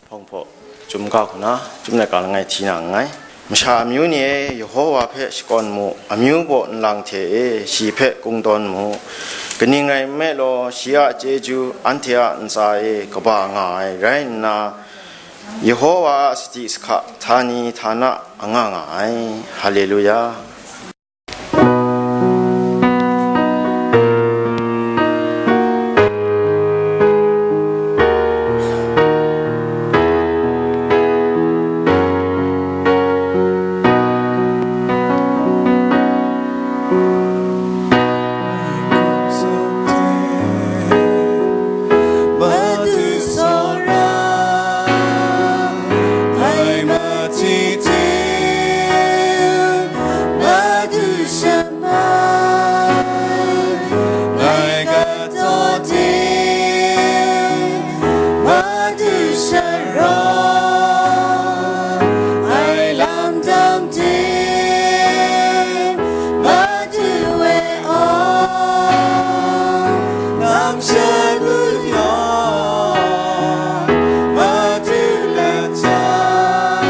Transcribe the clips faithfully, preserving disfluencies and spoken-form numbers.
Hpawng hpaw, chyum ga hku na, chyum laika langai hti na nngai. Masha amyu ni e, Yehova hpe shakawn mu, amyu baw nlang hte e, shi hpe kungdawn mu. Kaning rai nme law, shi a chyeju anhte a ntsa e kaba nga ai rai nna, Yehova a sadi sahka htani htana anga nga ai. Haleluya. Ngai kataw ting, Madu sharawn ai lam dam ting, Madu e aw, lam shagu yawng, Madu lachyang,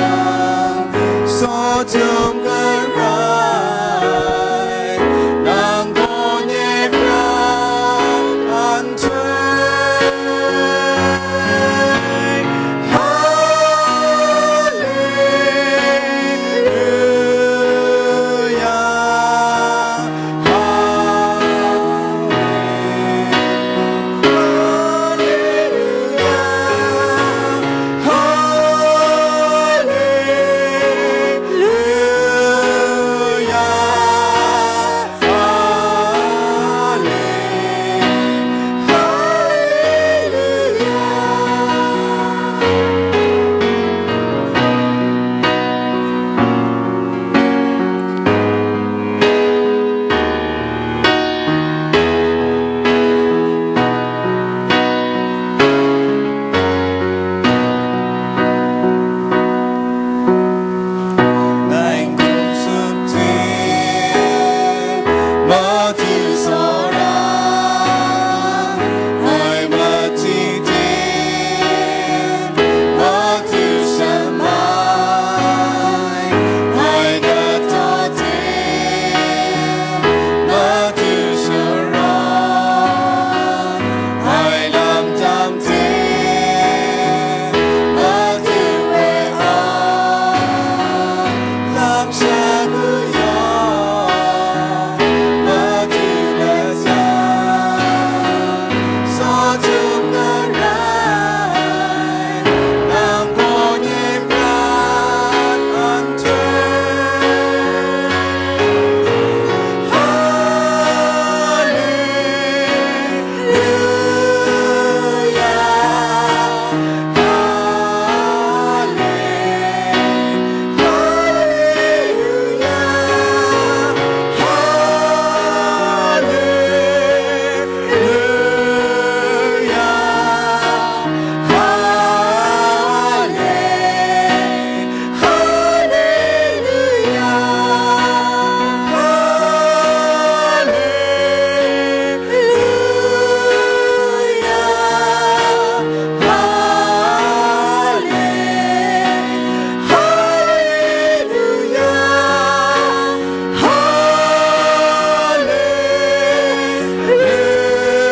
Sodom garai, nang gaw nye prat nhtoi.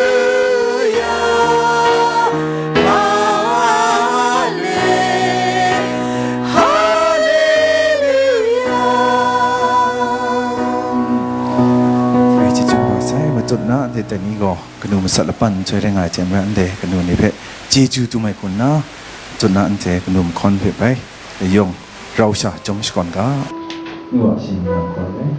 Haleluya, haleluya. Rai chyeju wa sai, matut na anhte dai ni gaw kanu masat lapan nhtoi rai nga ai hte maren, anhte kanu ni hpe chyeju dum ai hku nna, matut na anhte kanu mahkawn hpe bai, dai yawng rau sha chyawm shakawn ga. Wa shi nna hkawn rai.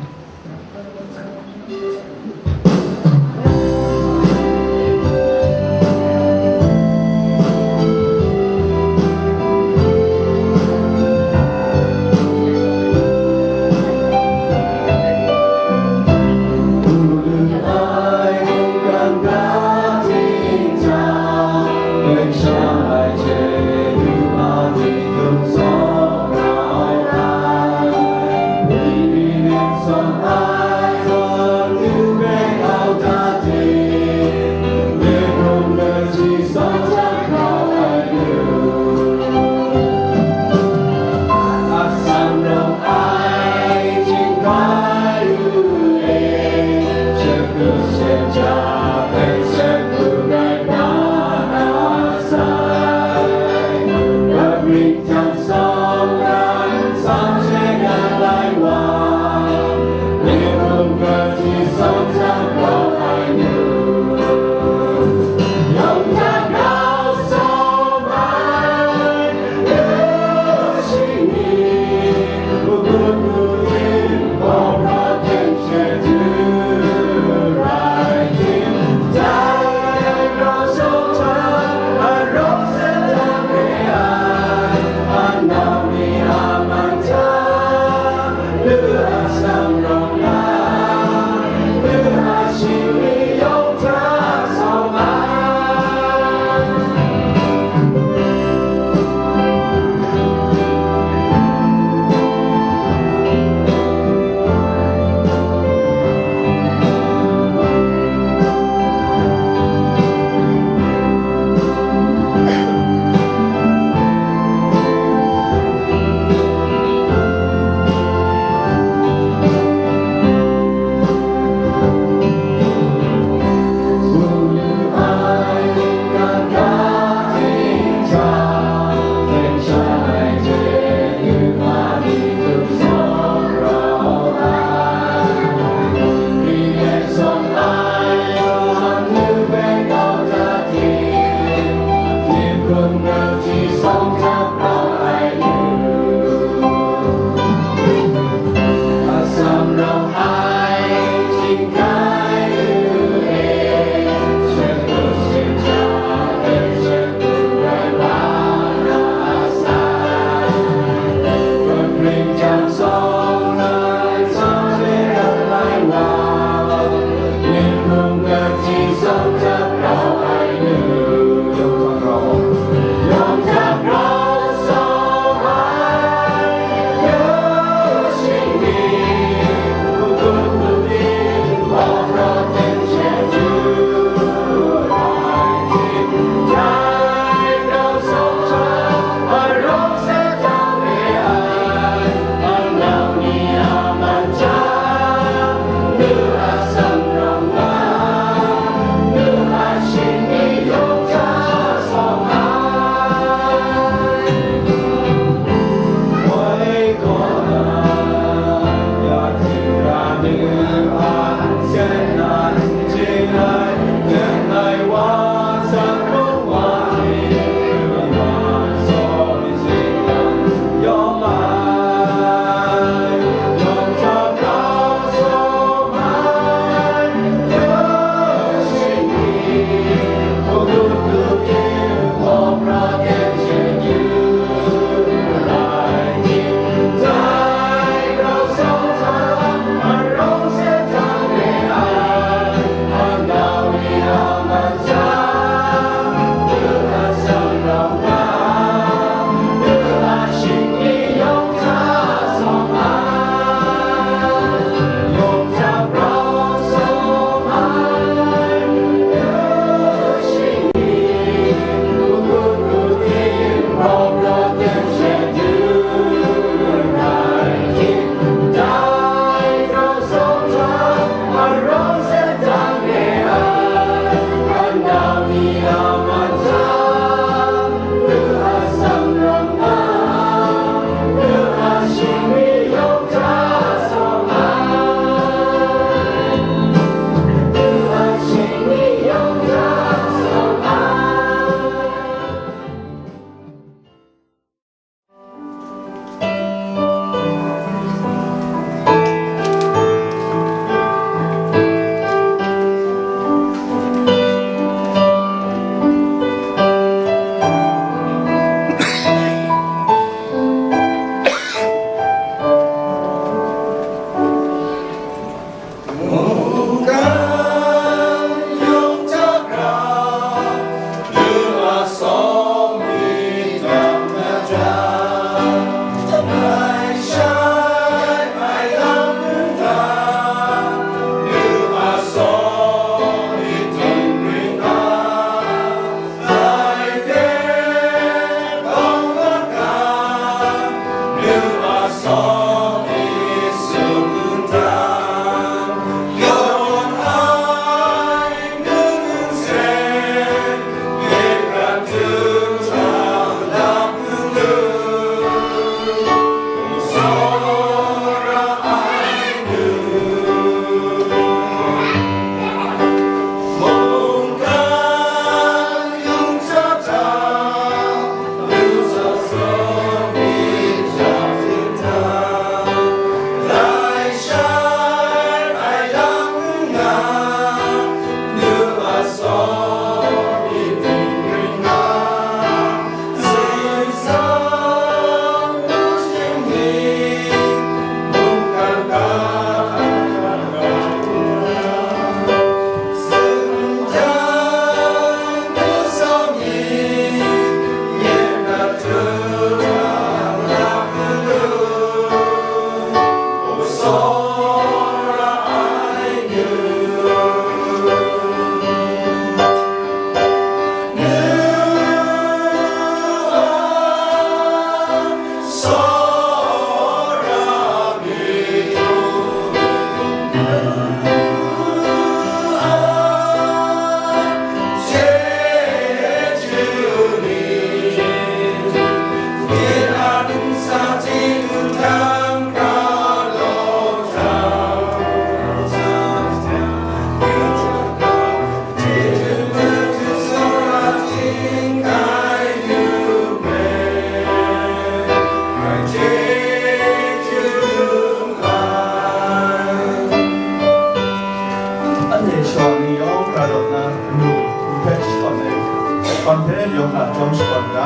yawng hta jawm shakawn ga.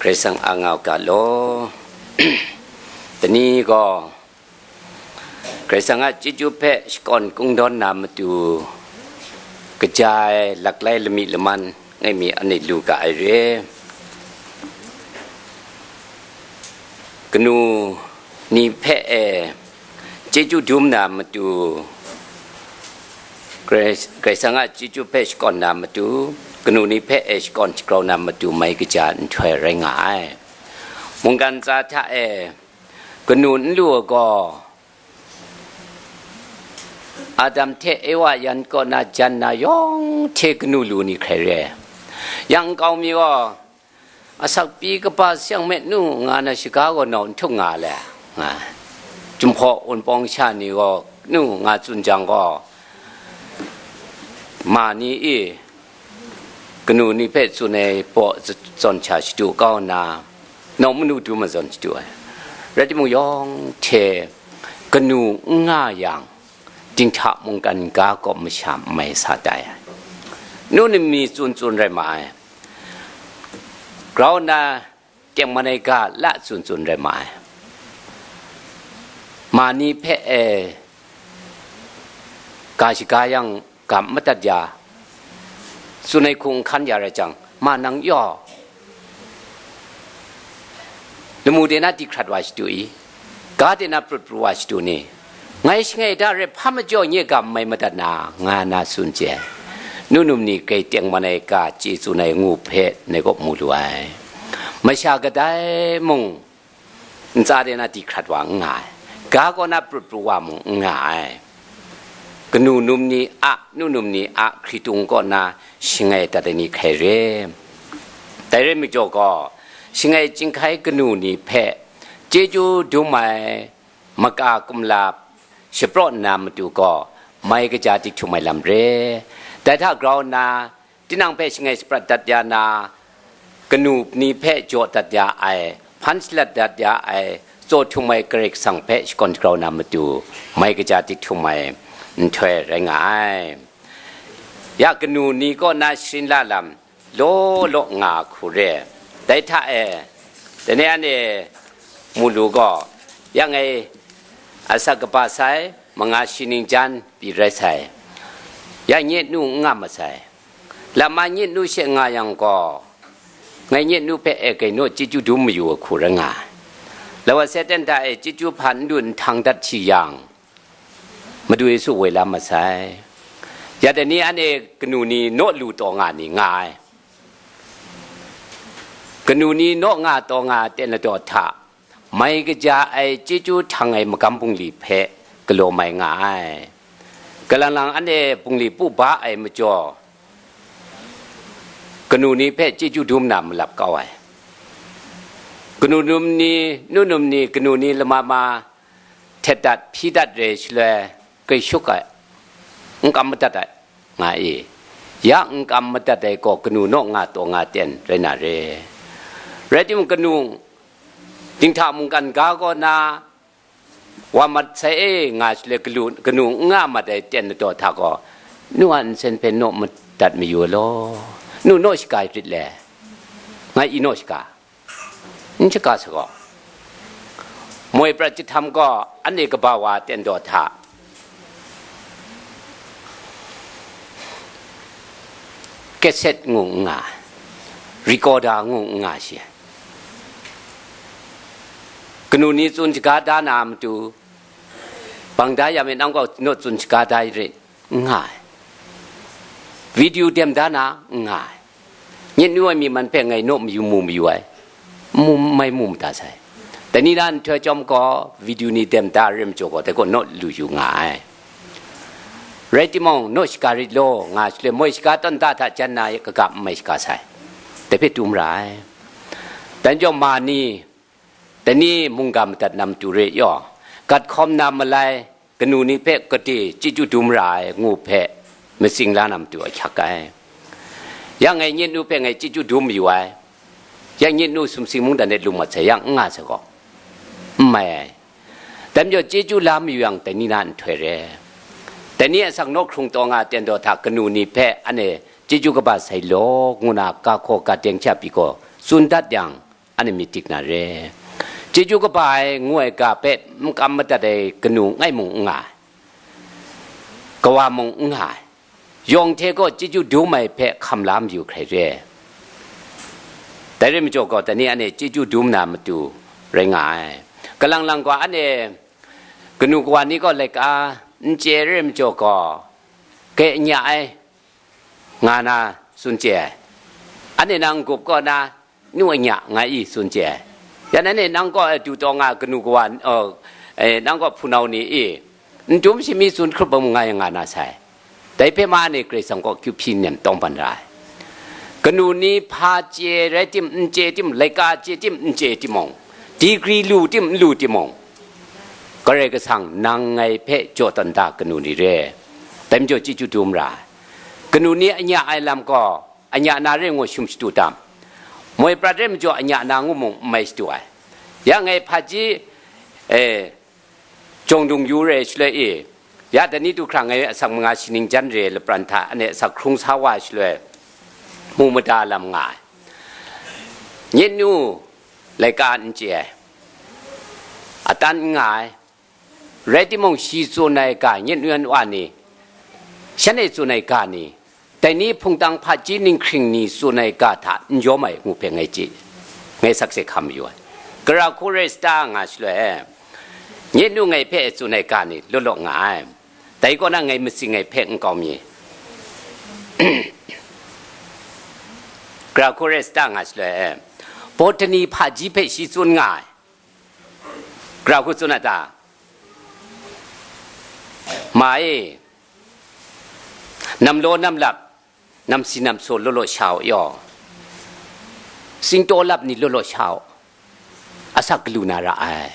Karai Kasang a nga u ga law. Dai ni gaw Karai Kasang a chyeju hpe shakawn kungdawn na matu, kaja ai laklai lami laman ngai mi anhte lu ga ai re. Kanu ni hpe e chyeju dum na matu, Karai Karai Kasang a chyeju hpe shakawn na matu, kanu ni hpe e shakawn shagrau na matu mai kaja nhtoi rai nga ai. Mungkan tsa hta e kanu n lu ai gaw, Adam hte Ewa yan kaw na jan na yawng hte kanu lu ni hkrai re ai. Yang nkau mi gaw, asak pyi kaba sayang me nu nga na shaga gaw nau n htuk nga le, nga. Jinghpaw Wunpawng sha ni gaw nu nga tsun jang gaw, ma ni e kanu ni hpe tsun ai baw zawn sha shadu kau nna, nau manu dum ai zawn shadu ai. Rai timung, yawng hte kanu n nga yang, dinghta mungkan ga kaw masha n mai sa tai ai. Nu num ni tsun tsun rai ma ai. Grau nna tengman ai ga la tsun tsun rai ma ai. Ma ni hpe e ga shaga yang ga madat ya, tsun ai hku n hkan ya rai jang, ma nang yaw, lamu de na di hkrat wa shadu i? Ga de na prut pru wa shadu ni? Ngai shangai da rai hpa majaw nye ga n mai madat na, nga na tsun chye ai. Nu num ni grai tengman ai ga chye tsun ai ngu hpe ngai kaw mu lu ai. Masha kadai mung ntsa de na di hkrat wa n nga ai. Ga kaw na prut pru wa mung n nga ai. Kanu num ni a, nu num ni a hkritung kaw na shangai dat ai ni hkrai re. Dai rai majaw gaw, shangai chyinghkai kanu ni hpe chyeju dum ai maka kumla shapraw nna matu gaw, mai kaja dik htum ai lam re. Dai hta grau nna, tinang hpe shangai shaprat dat ya na, kanu ni hpe jaw dat ya ai, hpan shalat dat ya ai, tsaw htum ai Karai Kasang hpe shakawn shagrau na matu, mai kaja dik htum ai nhtoi rai nga ai. Ya kanu ni kaw na sharin la lam law law nga hku re. Dai hta e, dai ni anhte mu lu gaw, ya ngai asak kaba sai, manga shi ning jan pyi rai sai. Ya nye nu n nga masai. Lama nye nu she nga yang gaw, ngai nye nu hpe e gaino chyeju dum mayu ai hku rai nga ai. Lawa Satan hta e chyeju hpa n lu nhtang dat shi yang, Madu Yesu woi la masai. Ya dai ni anhte kanu ni naw lu taw nga ni nga ai. Kanu ni naw nga taw nga ten ladaw hta, mai kaja ai chyeju htang ai magam bungli hpe galaw mai nga ai. Kalang lang anhte bungli pu ba ai majaw, kanu ni hpe chyeju dum na malap kau ai. Kanu num ni, nu num ni, kanu ni lama ma htet dat, hpyi dat re shaloi, grai shuk ai, n kam madat ai, nga i. Ya n kam madat ai gaw kanu naw nga taw nga ten rai na re. Rai timung, kanu dinghta mungkan ga kaw na, wa mat sai e nga shaloi, kanu, kanu n nga mat ai ten ladaw hta gaw, nu a nsen hpe naw madat mayu law, nu naw shaga rit le, nga i naw shaga. N shaga sa gaw, moi prat jahtam gaw anhte kaba wa ten daw hta, kaset ngu n nga, recorder ngu n nga shi. Kanu ni tsun shaga da na matu, bang da ya me nang gaw naw tsun shaga da rit, n nga ai. Video dem da na, n nga ai. Nyet nu ai myi man hpe ngai naw mayu mu mayu ai, mu mai mu mada sai. Dai ni na nhtoi chyawm gaw, video ni dem da rim jaw gaw, dai gaw naw lu yu nga ai. Rai timung, naw shaga rit law, nga shaloi moi shaga tawn da hta jan na kaga n mai shaga sai. Dai hpe tum ra ai. Dan jaw ma ni, dai ni mungga madat na matu re yaw, gat hkawm na malai, kanu ni hpe gade chyeju dum ra ai ngu hpe matsing la na matu ahkyak ai. Ya ngai nyet nu hpe ngai chyeju dum mayu ai, ya nyet nu sumsing mungdan e lung mat sai yang n nga sai gaw, n mai ai. Dai majaw chyeju la mayu yang, dai ni na nhtoi re. Dai ni asak naw hkrung taw nga ten daw hta kanu ni hpe anhte chyeju kaba sai law, ngu na ga hkaw ga teng sha pyi gaw tsun dat yang, anhte myit dik na re. Chyeju kaba ai ngu ai ga hpe n kam madat ai kanu ngai mung n nga ai, kawa mung n nga ai, yawng hte gaw chyeju dum ai hpe hkam la mayu hkrai re. Dai rai majaw gaw, dai ni anhte chyeju dum na matu rai nga ai. Kalang lang gaw, anhte kanu kawa ni gaw laika n chye ai rai majaw gaw, kai anya ai nga na tsun chye ai. Anhte nang gup kaw na nu anya nga i tsun chye ai. Yan anhte nang kaw du taw nga kanu kawa, oh, eh, nang kaw hpunau ni i, n dum shami tsun hkrup bang nga yang nga na sai. Dai hpe ma anhte Karai Kasang kaw kyu hpyi nem tawng ban ra ai. Kanu ni hpa chye rai tim, n chye tim, laika chye tim, n chye timung, digri lu tim, n lu timung, Karai Kasang nang ngai hpe jaw tawn da kanu ni re. Dai majaw chyeju dum ra ai. Kanu ni anya ai lam gaw, anya na re ngu shum shadu tam. Moi prat re majaw anya na ngu mung n mai shadu ai. Ya ngai hpaji, eh, jawng dung yu re shaloi i, ya dai ni du hkra ngai asak manga shaning jan re lapran hta anhte asak hkrung sa wa ai shaloi, mu mada lam nga ai. Nye nu laika n chye ai, atan n nga ai, rai timung, shi tsun ai ga, nye nu yan wa ni, shanhte tsun ai ga ni, dai ni hpungtang hpaji ninghkring ni tsun ai ga hta n yawm ai ngu hpe ngai chye, ngai sakse hkam mayu ai. Gara hku rai sata nga shaloi, nye nu ngai hpe tsun ai ga ni law law nga ai. Dai kaw na ngai matsing ai hpe n kau mi. Gara hku rai sata nga shaloi, Botany hpaji hpe shi tsun nga ai. Gara hku tsun a ta? Ma e, namlaw namlap, namsi namsaw law law sha u yaw, singtaw lap ni law law sha u, asak galu na ra ai.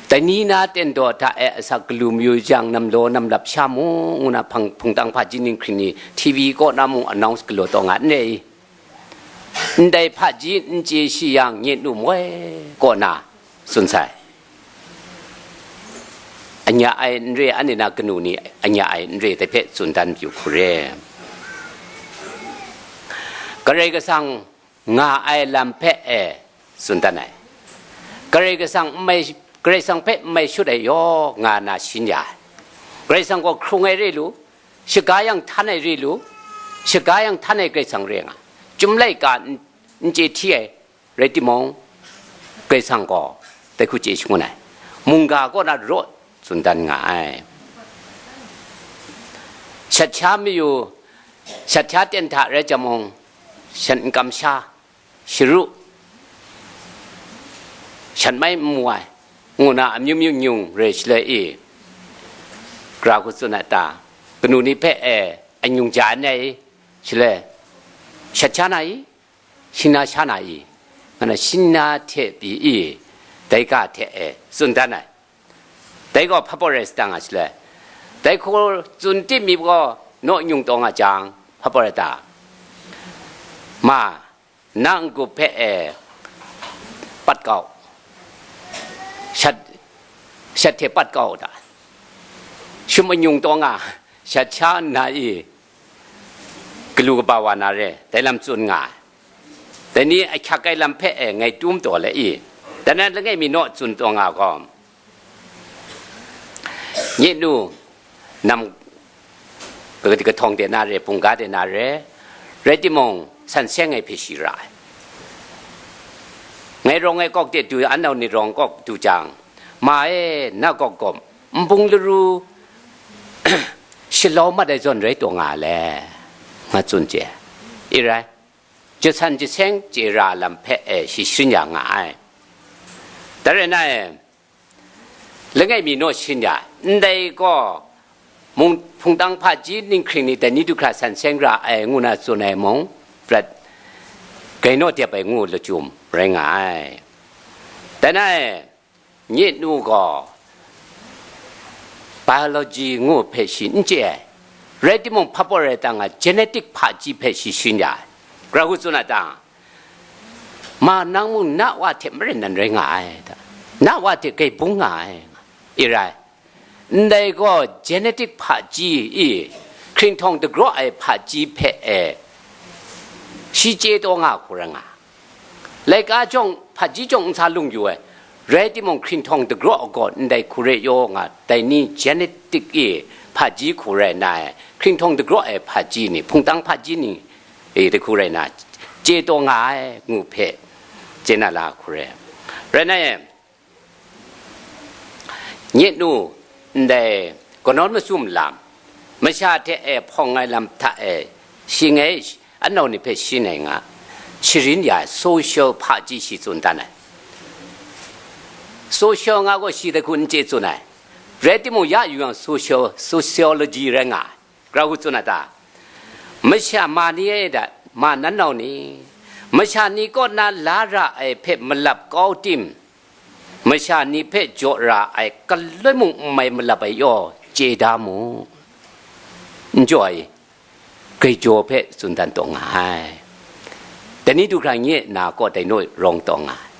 Dai ni na ten daw hta e asak galu mayu jang, namlaw namlap sha mu, ngu na hpang, hpungtang hpaji ninghkring ni T V kaw na mung announce galaw taw nga n re i? Ndai hpaji n chye shi yang, nye nu moi kaw na tsun sai. Anya ai n re, anhte na kanu ni anya ai n re, dai hpe tsun dan yu hku re. Karai Kasang nga ai lam hpe e tsun dan ai. Karai Kasang n mai, Karai Kasang hpe n mai shut ai yaw nga na shin ya ai. Karai Kasang gaw hkrung ai re lu, shaga yang htan ai re lu, shaga yang htan ai Karai Kasang re nga, chyum laika n, n chye hti ai rai timung, Karai Kasang gaw dai hku chye shangun ai, mungga kaw na raw tsun dan nga ai. Shat sha mayu, shat sha ten hta rai jang mung, shat n kamsha, sharu, shat mai n mu ai, ngu na amyu myu nyung re shaloi i, gara hku tsun ai ta? Kanu ni hpe e anyung ja n ai i? Shaloi, shat sha na i? Shing na sha na i? Nga na shing na hte pyi i, dai ga hte e tsun dan ai. Dai gaw hpa pawt rai sa ta nga shaloi, dai hku tsun tim mi gaw naw nyung taw nga jang, hpa pawt rai ta? Ma, na n-gup hpe e pat kau, shat, shat hte pat kau ta? Shum anyung taw nga, shat sha nna i, galu kaba wa na re, dai lam tsun nga ai. Dai ni ahkyak ai lam hpe e ngai tum taw le i, dai na langai mi naw tsun taw nga gaw, nye nu, nam, kahtawng de na re, bungga de na re, rai timung, san seng ai hpe shi ra ai. Ngai rawng ai kawk de du, an nau ni rawng kawk du jang, ma e, na kawk gaw nbung laru shalau mat ai zawn rai taw nga le, nga tsun chye. I rai, jasan jaseng chye ra lam hpe e shi shin ya nga ai. Dai rai na e, langai mi naw shin ya, ndai gaw mung, hpungtang hpaji ninghkring ni dai ni du hkra san seng ra ai ngu na tsun ai mung, prat gai naw dep ai ngu lachyum rai nga ai. Dai na e, nye nu gaw biology ngu hpe shi n chye ai, rai timung, hpa pawt rai ta nga, genetic hpaji hpe shi shin ya ai. Gara hku tsun a ta? Ma, nang mung na wa hte maren nan rai nga ai ta? Na wa hte gai bung nga ai, i rai. Ndai gaw genetic hpaji i, hkringhtawng dagraw ai hpaji hpe e shi chye taw nga hku rai nga. Laika jawng, hpaji jawng n sa lung yu ai, rai timung, hkringhtawng dagraw ai gaw ndai hku re yaw nga, dai ni genetic e hpaji hku rai na ai, hkringhtawng dagraw ai hpaji ni, hpungtang hpaji ni e dai hku rai na, chye taw nga ai ngu hpe, chye na la hku re. Rai na e, nye nu, ndai kanawn masum lam, masha hte e hpawng ai lam hta e, shi ngai anau ni hpe shi nai nga, sharin ya ai social hpaji shi tsun dan ai. Social nga gaw shi dai hku n chye tsun ai. Rai timung, ya yu yang social, sociology rai nga ai. Grau hku tsun a ta? Masha ma ni e da, ma nan nau ni, masha ni kaw na la ra ai hpe malap kau tim, masha ni hpe jaw ra ai galoi mung n mai malap ai yaw chye da mu. N jaw ai, grai jaw hpe tsun dan taw nga ai. Dai ni du hkra nye na kaw dai naw rawng taw nga ai.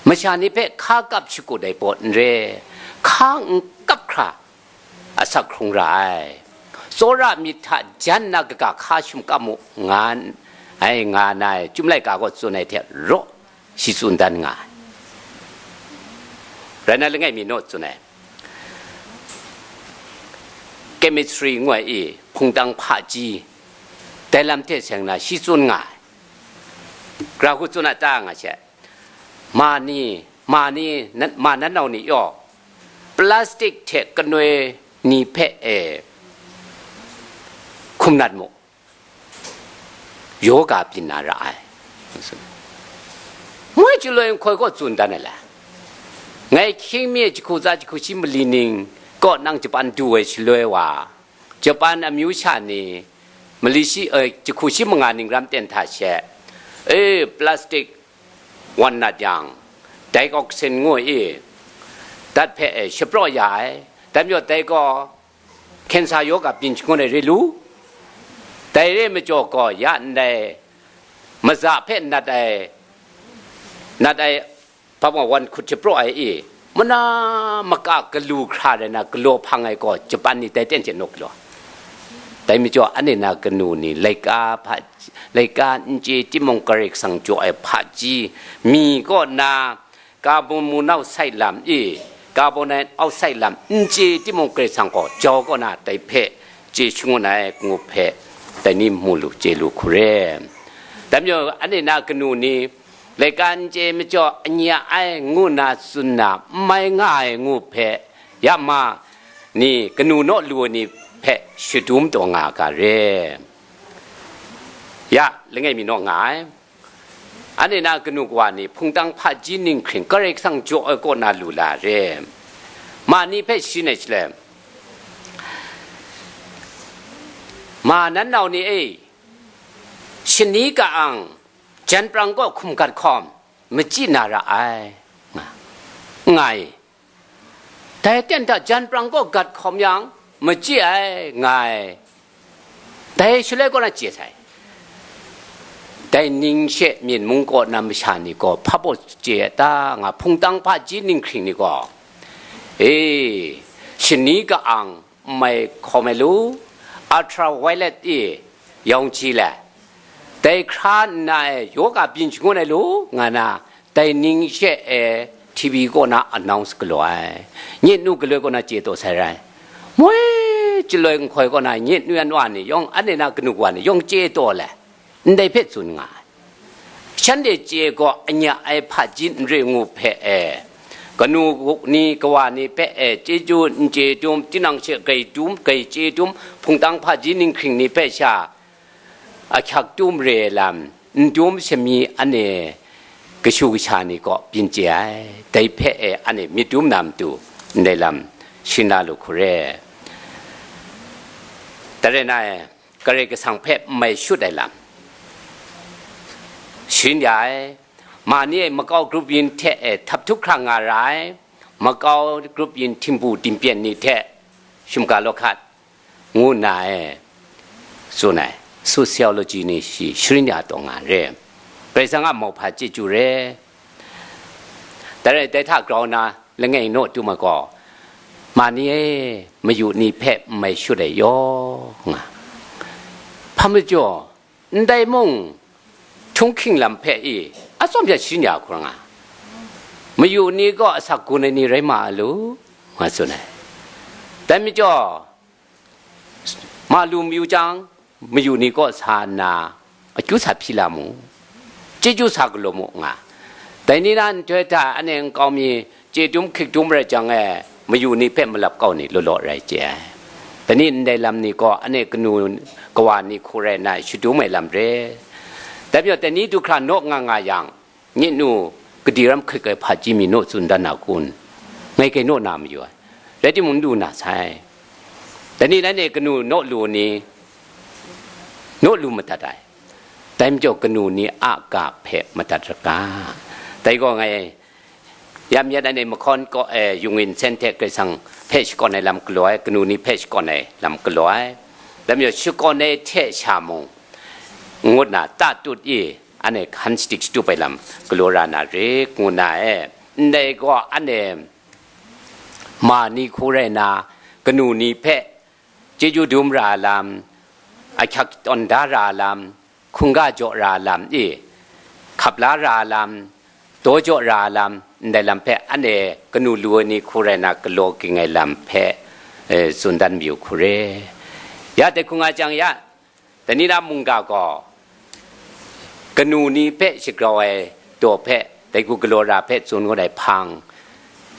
Masha ni hpe hka kap shakut ai pawt n re, hka n kap hkra asak hkrung ra ai. Tsawra myit hta jan na kaga hka shum kap mu, nga ai, nga na ai, Chyum laika gaw tsun ai hte raw shi tsun dan nga ai. Rai na, langai mi naw tsun ai, chemistry ngu ai e, hpungtang hpaji, dai lam hte seng na shi tsun nga ai. Grau hku tsun a ta nga she, ma ni, ma ni, nan- ma nan nau ni yaw, plastic hte kanoi ni hpe e hkum nat mu, yoga byin na ra ai. Moi chyaloi nhkoi kaw tsun dan ai le, ngai hkying mi jahku tsa jahku shi mali ning kaw nang Japan du ai shaloi wa, Japan amyu sha ni mali shi, eh, jahku shi manga ning ram ten hta she, e, plastic wan nat yang, dioxin ngu i, dat hpe, eh, shapraw ya ai. Dai majaw dai gaw cancer yoga byin shangun ai re lu. Dai re majaw gaw ya ndai maza hpe nat ai, nat ai, hpa wan hkut shapraw ai i, mana maka galu hkra rai na galaw hpang ai gaw, Japan ni dai ten hte naw galaw. Dai majaw, anhte na kanu ni laika hpa, laika n chye timung, Karai Kasang jaw ai hpaji, mi kaw na carbon monoxide lam e, carbon dioxide lam n chye timung, Karai Kasang gaw jau kaw na dai hpe chye shangun ai ngu hpe, dai ni mu lu, chye lu hku re. Dai majaw, anhte na kanu ni, laika n chye majaw anya ai ngu na tsun na, n mai nga ai ngu hpe, ya ma ni, kanu naw lu ai ni hpe shadum taw nga ga re. Ya, langai mi naw nga ai. Anhte na kanu kawa ni hpungtang hpaji ninghkring Karai Kasang jaw ai kaw na lu la re. Ma ni hpe shi nai shaloi, ma nan nau ni e, shani ka ang, jan prang kaw hkum gat hkawm, machyi na ra ai, nga, nga ai. Dai ten hta jan prang kaw gat hkawm yang, machyi ai, nga ai. Dai shaloi kaw na chye sai. Dai ning she myen mung kaw na masha ni gaw hpa baw chye ai ta, nga, hpungtang hpaji ninghkring ni gaw, e, shani ka ang, n mai hkawm ai lu, ultraviolet e, yawng ji le, dai hkra nna e, yoga byin shangun ai lu, nga na, dai ning she e, T V kaw na announce galaw ai. Nye nu galoi kaw na chye taw sai rai. Moi chyaloi nhkoi kaw na nye nu yan wa ni yawng, anhte na kanu wa ni yawng chye taw le, ndai hpe tsun nga ai. Shanhte chye gaw anya ai hpaji n re ngu hpe e, kanu ni kawa ni hpe e, chyeju n chye dum, tinang she grai dum, grai chye dum, hpungtang hpaji ninghkring ni hpe sha ahkyak dum re ai lam, n dum shami anhte kashu kasha ni kaw byin chye ai. Dai hpe e, anhte myit dum na matu ndai lam shing na lu hku re. Dai rai na e, Karai Kasang hpe n mai shut ai lam sharin ya ai. Ma ni e makau grup yin hte e htap htup hkra nga ra ai, makau grup yin htingbu dingpyen ni hte shimga law hkat ngu nna e tsun ai, sociology ni shi sharin ya taw nga re. Karai Kasang a mauhpa chyeju re. Dai rai, dai hta grau na langai naw dum ai gaw, ma ni e, mayu ni hpe n mai shut ai yaw nga. Hpa majaw, ndai mung, htunghking lam hpe i, atsawm hpe sharin ya hkrum nga, mayu ni kaw asak gun ai ni rai ma a lu, nga tsun ai. Dai majaw, ma lu mayu jang, mayu ni kaw sa nna, akyu sa hpyi la mu, chyeju sa galaw mu nga. Dai ni na nhtoi hta anhte nkau mi chye dum hkrik dum rai jang e, mayu ni hpe malap kau ni law law rai chye ai. Dai ni ndai lam ni gaw anhte kanu kawa ni hku rai nna shadum ai lam re. Dai majaw, dai ni du hkra naw nga nga yang, nye nu, kadi ram hkrit ai hpaji mi naw tsun dan na kun? Ngai kai naw na mayu ai, rai timung, n lu na sai. Dai ni nanhte kanu naw lu ni, naw lu madat ai. Dai majaw, kanu ni a ga hpe madat ra ga. Dai gaw ngai yam yet anhte mahkawn kaw e, yung in sen hte Karai Kasang hpe shakawn ai lam galaw ai, kanu ni hpe shakawn ai lam galaw ai. Dai majaw, shakawn ai hte sha mung, ngut na tatut i, anhte hkan shadik shatup ai lam galaw ra na re, ngu na e. Ndai gaw, anhte ma ni hku rai nna, kanu ni hpe chyeju dum ra ai lam, ahkyak tawn da ra ai lam, hkungga jaw ra ai lam i, hkap la ra ai lam, daw jaw ra ai lam, ndai lam hpe anhte kanu lu ai ni hku rai nna galaw ging ai lam hpe, eh, tsun dan mayu hku re. Ya dai hkung nga jang ya, dai ni na mungga gaw kanu ni hpe shagrau ai daw hpe, dai hku galaw ra hpe tsun ngut ai hpang,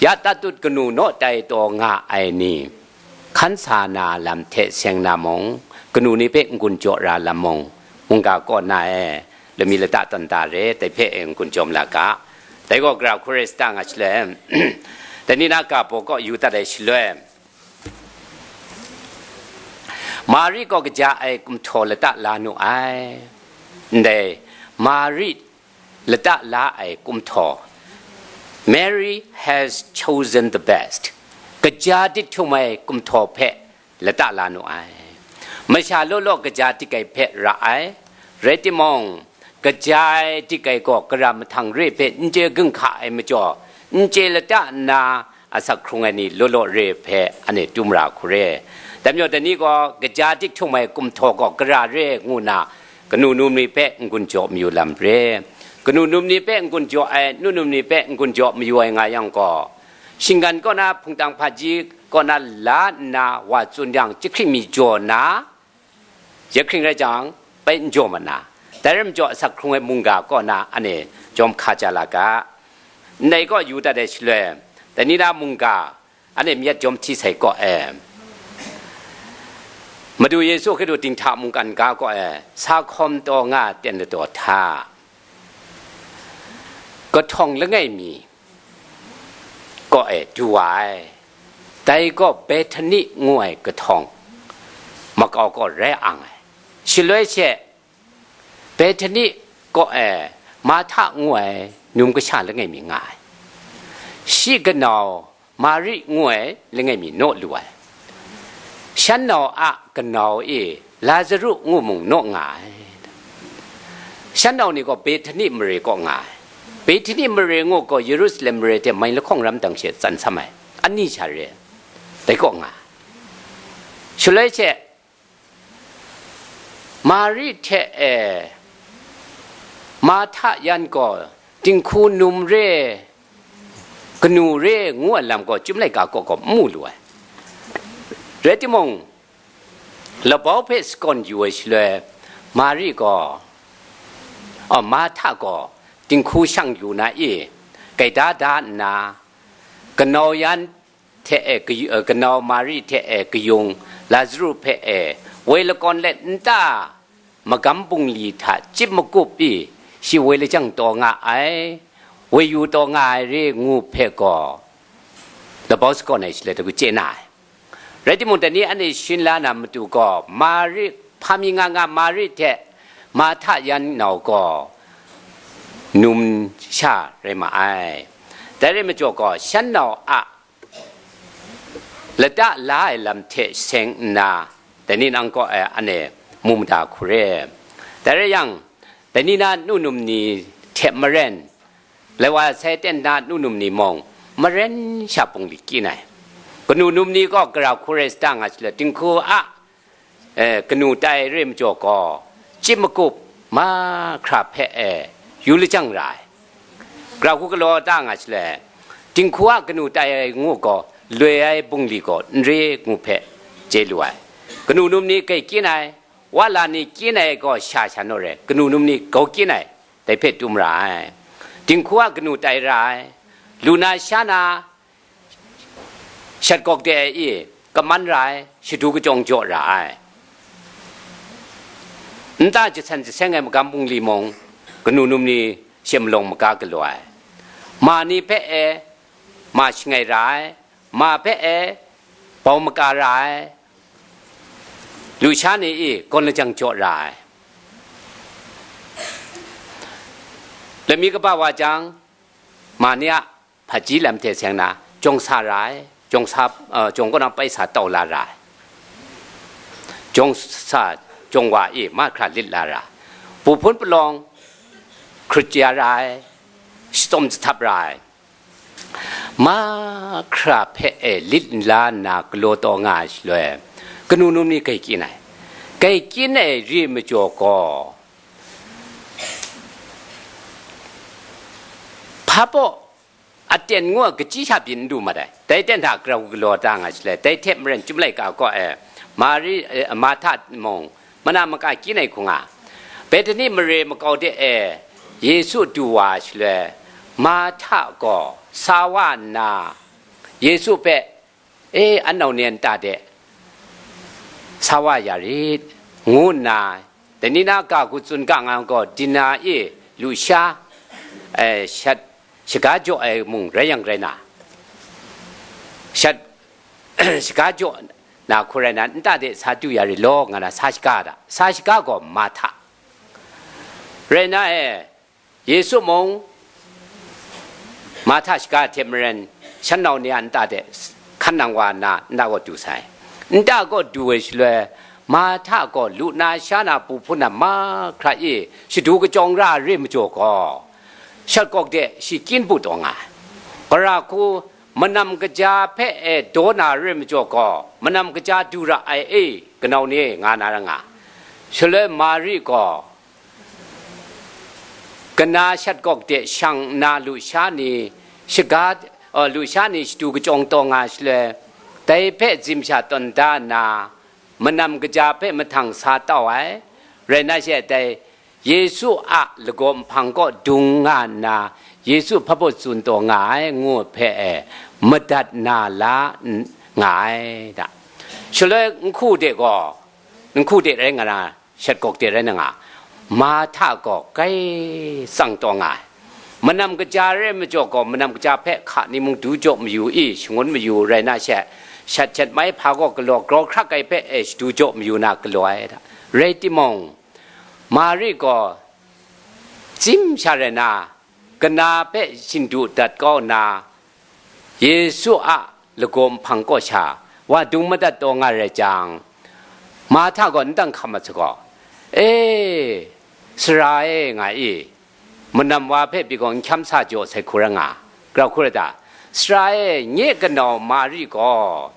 ya tatut kanu naw tai taw nga ai ni, hkan sa na lam hte seng na mung, kanu ni hpe n-gun jaw ra lam mung, mungga kaw na e, lami lata tawn da re, dai hpe e n-gun jaw ma la ga. Dai gaw gara hku rai sa ta nga shaloi, dai ni na ga baw kaw yu dat ai shaloi, Mari gaw kaja ai kumhtaw lata la nu ai. Ndai, Mari lata la ai kumhtaw, Mary has chosen the best. Kaja dik htum ai kumhtaw hpe lata la nu ai. Masha law law kaja dik ai hpe ra ai, rai timung, kaja ai dik ai gaw kara mahtang re hpe n chye ginhka ai majaw, n chye lata nna asak hkrung ai ni law law re hpe anhte tum ra hku re. Dai majaw, dai ni gaw kaja dik htum ai kumhtaw gaw kara re ngu nna, kanu num ni hpe n-gun jaw mayu lam re. Kanu num ni hpe n-gun jaw ai, nu num ni hpe n-gun jaw mayu ai nga yang gaw, shinggan kaw na, hpungtang hpaji kaw na la nna wa tsun yang, chyahkring mi jaw na, chyahkring rai jang, bai n jaw mat na, dai rai majaw asak hkrung ai mungga kaw na anhte jawm hka ja la ga. Ndai kaw yu dat ai shaloi, dai ni na mungga, anhte myit jawm hti sai kaw e, Madu Yesu Hkristu dinghta mungkan ga kaw e, sa hkawm taw nga ten ladaw hta, kahtawng langai mi kaw e du wa ai. Dai gaw Bethani ngu ai kahtawng makau kaw rai ang ai. Shaloi she, Bethani kaw e Marhta ngu ai num kasha langai mi nga ai. Shi kanau Mari ngu ai langai mi naw lu ai. Shan nau a kanau e Lazaru ngu mung naw nga ai. Shan nau ni gaw Bethani mare kaw nga ai. Bethani mare ngu gaw Yerusalem mare hte mai lahkawng ram dang she tsan sam ai, ani sha re, dai kaw nga ai. Shaloi she, Mari hte e Marhta yan gaw dinghku num re, kanu re ngu ai lam gaw Chyum laika kaw gaw n mu lu ai. Rai timung, labau hpe shakawn yu ai shaloi, Mari gaw, oh, Marhta gaw dinghku shang yu na i, gaida da nna, kanau yan hte e kayu-, eh, kanau Mari hte e kayung Lazaru hpe e woi lakawn let nta, magam bungli hta chyip makup i, shi woi lajang taw nga ai, woi yu taw nga ai re ngu hpe gaw, labau shakawn ai shaloi, dagu chye na ai. Rai timung, dai ni anhte shin la na matu gaw, Mari, hpa mi nga nga Mari hte Marhta yan nau gaw num sha rai ma ai. Dai rai majaw gaw, shan nau a lata la ai lam hte seng nna, dai ni nang kaw e anhte mu mada hku re. Dai rai yang, dai ni na nu num ni hte maren, lai wa sai ten na nu num ni mung, maren sha pungli kyin ai. Kanu num ni gaw gara hku rai sa ta nga shaloi, dinghku a, eh, kanu tai re majaw gaw, chyip makup mahkra hpe e yu lajang ra ai. Gara hku galaw ta nga shaloi, dinghku a kanu tai ai ngu gaw, loi ai bungli gaw n re ngu hpe chye lu ai. Kanu num ni grai kyin ai, wa la ni kyin ai gaw sha sha naw re, kanu num ni grau kyin ai, dai hpe tum ra ai. Dinghku a kanu tai ra ai, lu na sha na, shat gawk de ai i, kaman ra ai, shadu kachyawng jaw ra ai. Nta jasan jaseng ai magam bungli mung, kanu num ni she malawng maga galaw ai. Ma ni hpe e, ma shangai ra ai, ma hpe e, bau maka ra ai, lusha ni i, gawn lajang jaw ra ai. Lami kaba wa jang, ma ni a hpaji lam hte seng na, jawng sa ra ai, jawng sa, uh, jawng kaw na pai sa tau la ra ai. Jawng sa, jawng wa e mahkra lit la ra ai. Pu hpun palawng hkrut ya ra ai, shatsawm jahtap ra ai. Mahkra hpe e lit nla nna galaw taw nga ai shaloi, kanu num ni grai kyin ai. Grai kyin ai re majaw gaw, hpa baw aten ngu ai kachyi sha byin n du mat ai. Dai ten hta grau galaw ta nga shaloi, dai hte maren Chyum laika kaw e Mari, eh, Marhta mung, mana maka kyin ai hku nga. Bethani mare makau de e Yesu du wa shaloi, Marhta gaw sa wa nna, Yesu hpe, "E, an nau ni a nta de sa wa ya rit," ngu nna, dai ni na ga hku tsun ga nga gaw, dina e lusha, eh, shat shaga jaw ai mung rai yang rai na, shat shaga jaw na hku rai na, nta de sa du ya rit law, nga na sa shaga da. Sa shaga gaw Marhta. Rai na e, Yesu mung Marhta shaga hte maren, shan nau ni a nta de hkan nang wa nna, nta gaw du sai. Nta gaw du ai shaloi, Marhta gaw lu na sha na pu hpun na mahkra e shadu kachyawng ra ai re majaw gaw, shat gawk de shi kyin bu taw nga ai. Gara hku manam kaja hpe e daw na re majaw gaw, manam kaja du ra ai e, kanau ni e, nga na ra nga. Shaloi Mari gaw, kana shat gawk de shang nna lusha ni shaga, uh, lusha ni shadu kachyawng taw nga shaloi, dai hpe zim sha tawn da nna, manam kaja hpe mahtang sa tau ai. Rai na she, dai Yesu a lagaw nhpang kaw dung nga nna, Yesu hpa baw tsun taw nga ai ngu hpe e madat na la n-, nga ai da. Shaloi nhku de gaw, nhku de rai nga na, shat gawk de rai na nga, Marhta gaw grai tsang taw nga ai. Manam kaja re majaw gaw, manam kaja hpe hka ni mung du jaw mayu i, shangun mayu rai na she, shat shat mai hpa gaw galaw grau hkrak ai hpe e shadu jaw mayu na galaw ai da. Rai timung, Mari gaw zim sha rai na, kana hpe shindu dat kau nna, Yesu a lagaw nhpang kaw sha wa dung madat taw nga rai jang, Marhta gaw n dang hkam mat sa gaw, "E, Sara e," nga i, manam wa hpe pyi gaw n hkyam sa jaw sai hku ra nga, grau hku ra ta? Sara e, nye kanau Mari gaw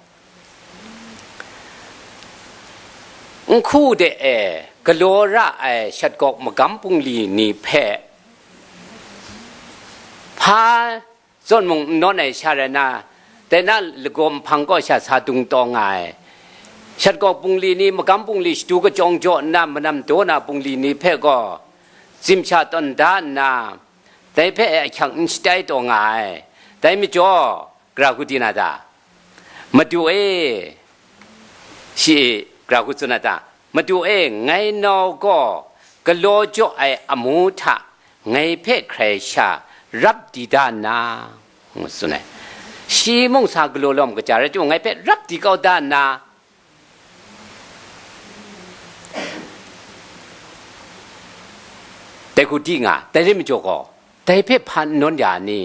nhku de e galaw ra ai shat gawk magam bungli ni hpe hpa zawn mung n nawn ai sha rai na, dai na lagaw nhpang kaw sha sa dung taw nga ai. Shat gawk bungli ni, magam bungli shadu kachyawng jaw nna, manam daw na bungli ni hpe gaw zim sha tawn da nna, dai hpe ahkyang n shatai taw nga ai. Dai majaw, gara hku di na ta? "Madu e," shi e, gara hku tsun na ta? "Madu e, ngai nau gaw galaw jaw ai amu hta ngai hpe hkrai sha rap di da nna," ngu tsun ai. Shi mung sa galaw lawm kaja rai timung, ngai hpe rap di kau da nna, dai hku di nga, dai rai majaw gaw, dai hpe hpa n nawn ya ni?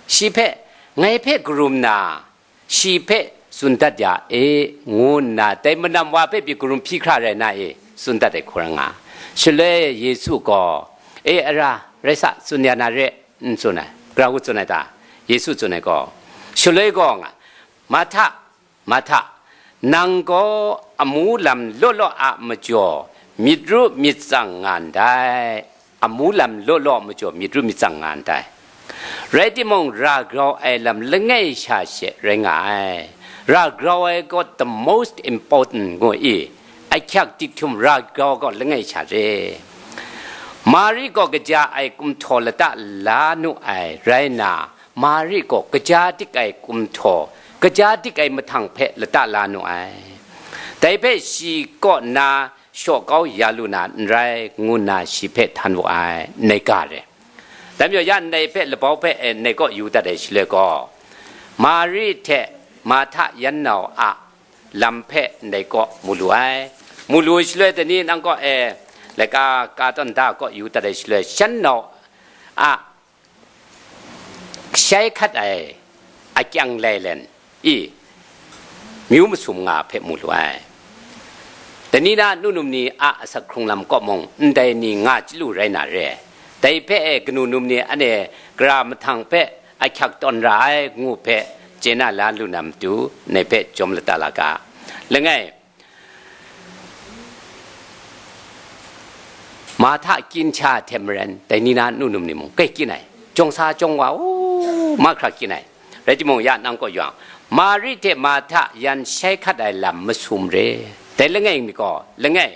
Shi hpe, ngai hpe karum na, shi hpe tsun dat ya e, ngu nna, dai manam wa hpe pyi karum hpyi hkra rai na e, tsun dat ai hku ra nga. Shaloi Yesu gaw, "E, ara, rai sa, tsun ya na re," n tsun ai. Gara hku tsun ai ta? Yesu tsun ai gaw, shaloi gaw nga, "Marhta, Marhta, nang gaw amu lam law law a majaw myit ru myit tsang nga ndai. Amu lam law law a majaw myit ru myit tsang nga ndai. Rai timung, ra grau ai lam langai sha she rai nga ai. Ra grau ai gaw the most important ngu i, ahkyak dik htum ra grau gaw langai sha re. Mari gaw kaja ai kumhtaw lata la nu ai rai na, Mari gaw kaja dik ai kumhtaw, kaja dik ai mahtang hpe lata la nu ai. Dai hpe shi kaw na shaw kau ya lu na n rai, ngu nna shi hpe htan wu ai, ndai ga re. Dai majaw, ya ndai hpe labau hpe e ndai kaw yu dat ai shaloi gaw, Mari hte Marhta yan nau a lam hpe ndai kaw mu lu ai. Mu lu shaloi, dai ni nang kaw e laika ka tawn da kaw yu dat ai shaloi, shan nau a shai hkat ai akyang lailen i myu masum nga hpe mu lu ai. Dai ni na nu num ni a asak hkrung lam kaw mung, ndai ni nga chyalu rai na re. Dai hpe e kanu num ni anhte gara mahtang hpe ahkyak tawn ra ai ngu hpe chye na la lu na matu, ndai hpe jawm lata la ga. Langai, Marhta kyin sha hte maren, dai ni na nu num ni mung kai kyin ai, jawng sa jawng wa, u, mahkra kyin ai. Rai timung, ya nang kaw yawng, Mari hte Marhta yan shai hkat ai lam masum re. Dai langai mi gaw, langai,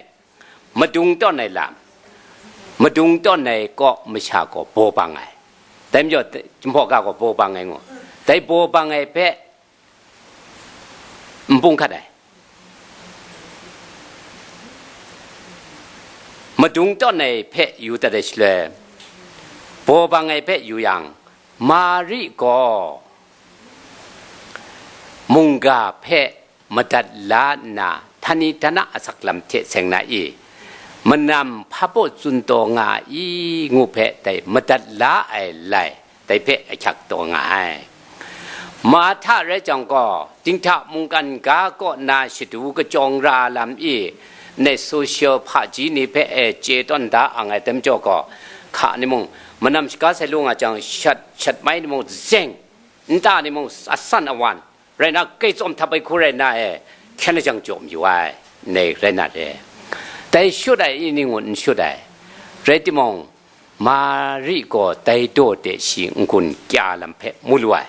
madung tawn ai lam, madung tawn ai kaw masha gaw baw bang ai. Dai majaw, Jinghpaw ga gaw baw bang ai ngu. Dai baw bang ai hpe n bung hkat ai. Madung tawn ai hpe yu dat ai shaloi, baw bang ai hpe yu yang, Mari gaw mungga hpe madat la nna, htani htana asak lam hte seng na i, manam hpa baw tsun taw nga i, ngu hpe dai madat la ai lai, dai hpe ahkyak taw nga ai. Marhta rai jang gaw, dinghta mungkan ga kaw na shadu kajawng ra lam i, ndai social hpaji ni hpe e chye tawn da ang ai dai majaw gaw, hka ni mung, manam shaga sai lu nga jang, shat, shat mai ni mung zeng, nta ni mung asan awan, rai na, kai tsawm htap ai hku rai na e, hkyen lajang jaw mayu ai, ndai rai na re. Dai shut ai i ni ngun n shut ai. Rai timung, Mari gaw dai daw de shi n-gun kya lam hpe mu lu ai.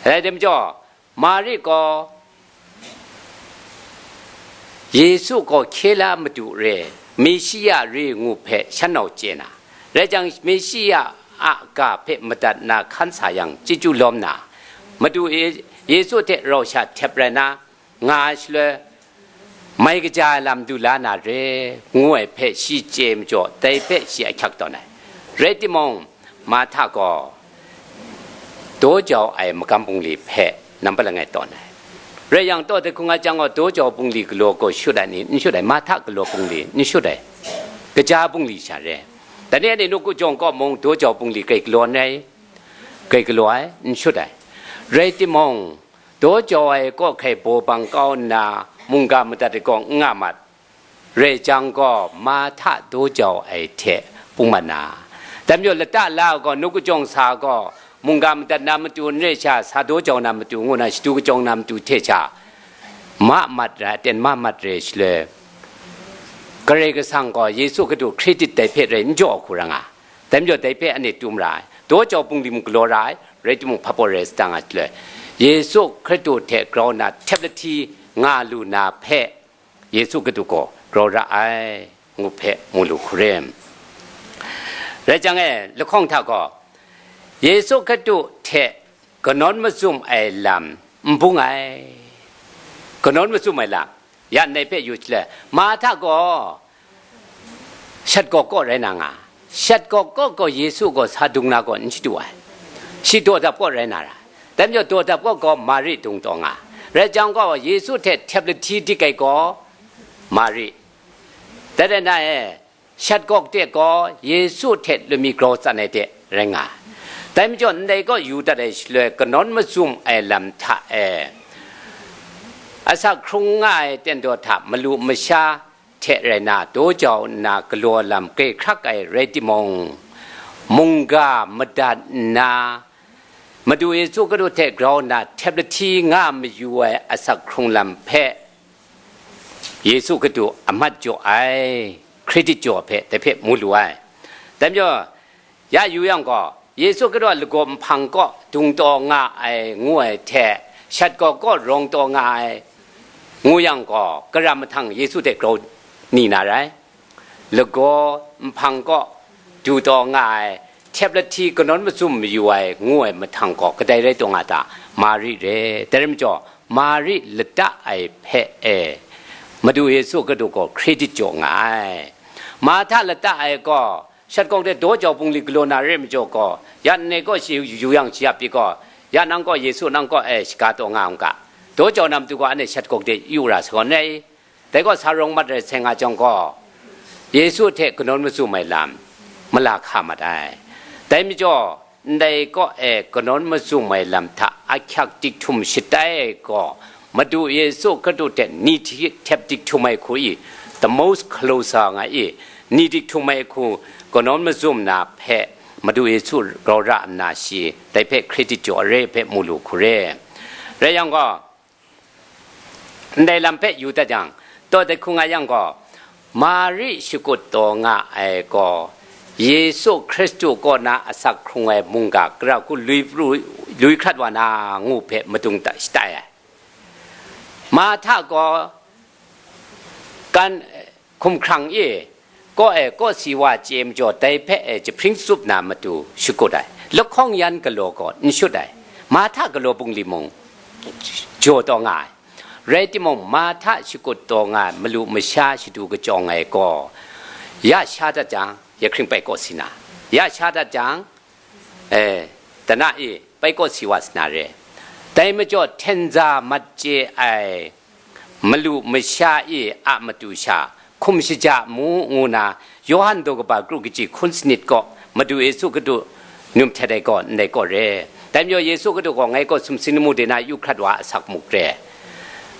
Rai tim majaw, Mari gaw Yesu gaw hkye la Madu re, Meshiya re ngu hpe shan nau chye na, rai jang, Meshiya a ga hpe madat na hkan sa yang, chyeju lawm na, Madu e Yesu hte rau sha htep rai na, nga ai shaloi, mai kaja ai lam du la na re, ngu ai hpe shi chye majaw, dai hpe shi ahkyak tawn ai. Rai timung, Marhta gaw daw jau ai magam bungli hpe nampat langai tawn ai. Rai yang, taw dai hkung a jang gaw, daw jau bungli galaw gaw shut ai ni, n shut ai, Marhta galaw bungli n shut ai, kaja bungli sha re. Dai ni anhte nawku jawng kaw mung daw jau bungli grai galaw n rai, grai galaw ai, n shut ai. Rai timung, daw jau ai kaw hkrai baw bang kau nna, mungga madat ai gaw n nga mat. Rai jang gaw, Marhta daw jau ai hte pungman na, dai majaw lata la ai gaw, nawku jawng sa gaw, mungga madat na matu n rai sha, sa daw jau na matu ngu na, shadu kajawng na matu hte sha, ma mat ra, aten ma mat re shaloi, Karai Kasang gaw Yesu Hkristu credit dai hpe rai n jaw hku ra nga. Dai majaw, dai hpe anhte tum ra ai, daw jau bungli mung galaw ra ai, rai timung, hpa baw rai sa ta nga shaloi, Yesu Hkristu hte grau nna htep lahti nga lu na hpe, Yesu Hkristu gaw grau ra ai, ngu hpe mu lu hku re. Rai jang e, lahkawng hta gaw, Yesu Hkristu hte kanawn mazum ai lam n bung ai. Kanawn mazum ai lam, ya ndai hpe yu shaloi, Marhta gaw shat gawk kaw rai na nga, shat gawk kaw gaw Yesu gaw sa dung na gaw n shadu ai, shi daw dap kaw rai na ra, dai majaw daw dap kaw gaw Mari dung taw nga, rai jang gaw Yesu hte htep lahti dik ai gaw Mari, dai rai na e, shat gawk de gaw Yesu hte lumi grau tsan ai de rai nga, dai majaw ndai kaw yu dat ai shaloi kanawn mazum ai lam hta e, asak hkrung nga ai ten daw hta malu masha hte rai na, daw jau nna galaw lam grai hkrak ai rai timung, mungga madat nna, Madu Yesu Hkristu hte grau nna htep lahti nga mayu ai asak hkrung lam hpe Yesu Hkristu a mat jaw ai, credit jaw hpe dai hpe mu lu ai. Dai majaw, Ya yu yang gaw, Yesu Hkristu a lagaw nhpang kaw dung taw nga ai ngu ai hte, shat kaw kaw rawng taw nga ai ngu yang gaw, karam mahtang Yesu hte grau ni na rai? Lagaw nhpang kaw du taw nga ai, htep lahti kanawn mazum mayu ai ngu ai mahtang gaw kadai rai taw nga ta? Mari re. Dai rai majaw, Mari lata ai hpe e, Madu Yesu Hkristu gaw credit jaw nga ai. Marhta lata ai gaw, shat kaw de daw jau bungli galaw na re majaw gaw, ya nngai kaw shi yu yang shi ya pyi gaw, ya nang kaw Yesu nang kaw e shaga taw nga u ga, daw jau na matu gaw anhte shat kaw de yu ra sa gaw nai. Dai gaw sa rawng mat rai sai nga jang gaw, Yesu hte kanawn mazum ai lam mala hka mat ai. Dai majaw, ndai kaw e kanawn mazum ai lam hta ahkyak dik htum shatai ai gaw, Madu Yesu Hkristu hte ni hti htep dik htum ai hku i, the most closer nga i, ni dik htum ai hku kanawn mazum na hpe Madu Yesu grau ra nna shi dai hpe credit jaw ai re hpe mu lu hku re. Rai yang gaw, ndai lam hpe yu dat jang, taw dai hku nga yang gaw, Mari shakut taw nga ai gaw, Yesu Hkristu kaw na asak hkrung ai mungga gara hku lui pru, lui hkrat wa na ngu hpe madung ta shatai ai. Marhta gaw kan hkumhkrang e, kaw e kaw si wa chye majaw, dai hpe e jahpring tsup na matu shakut ai, lahkawng yan galaw gaw n shut ai, Marhta galaw bungli mung jaw taw nga ai. Rai timung, Marhta shakut taw nga ai malu masha shadu kachyawng ai gaw, ya sha dat jang, ya hkring pai kaw si na, ya sha dat jang, e, dana e, pai kaw si wa sa na re. Dai majaw, hten za mat chye ai malu masha e a matu sha hkum shaja mu, ngu na, Yawhan daw kaba kru kaji hkun sanit kaw Madu Yesu Hkristu num htet ai gaw ndai kaw re. Dai majaw, Yesu Hkristu gaw, ngai kaw sumsing lamu de na yu hkrat wa asak muk re.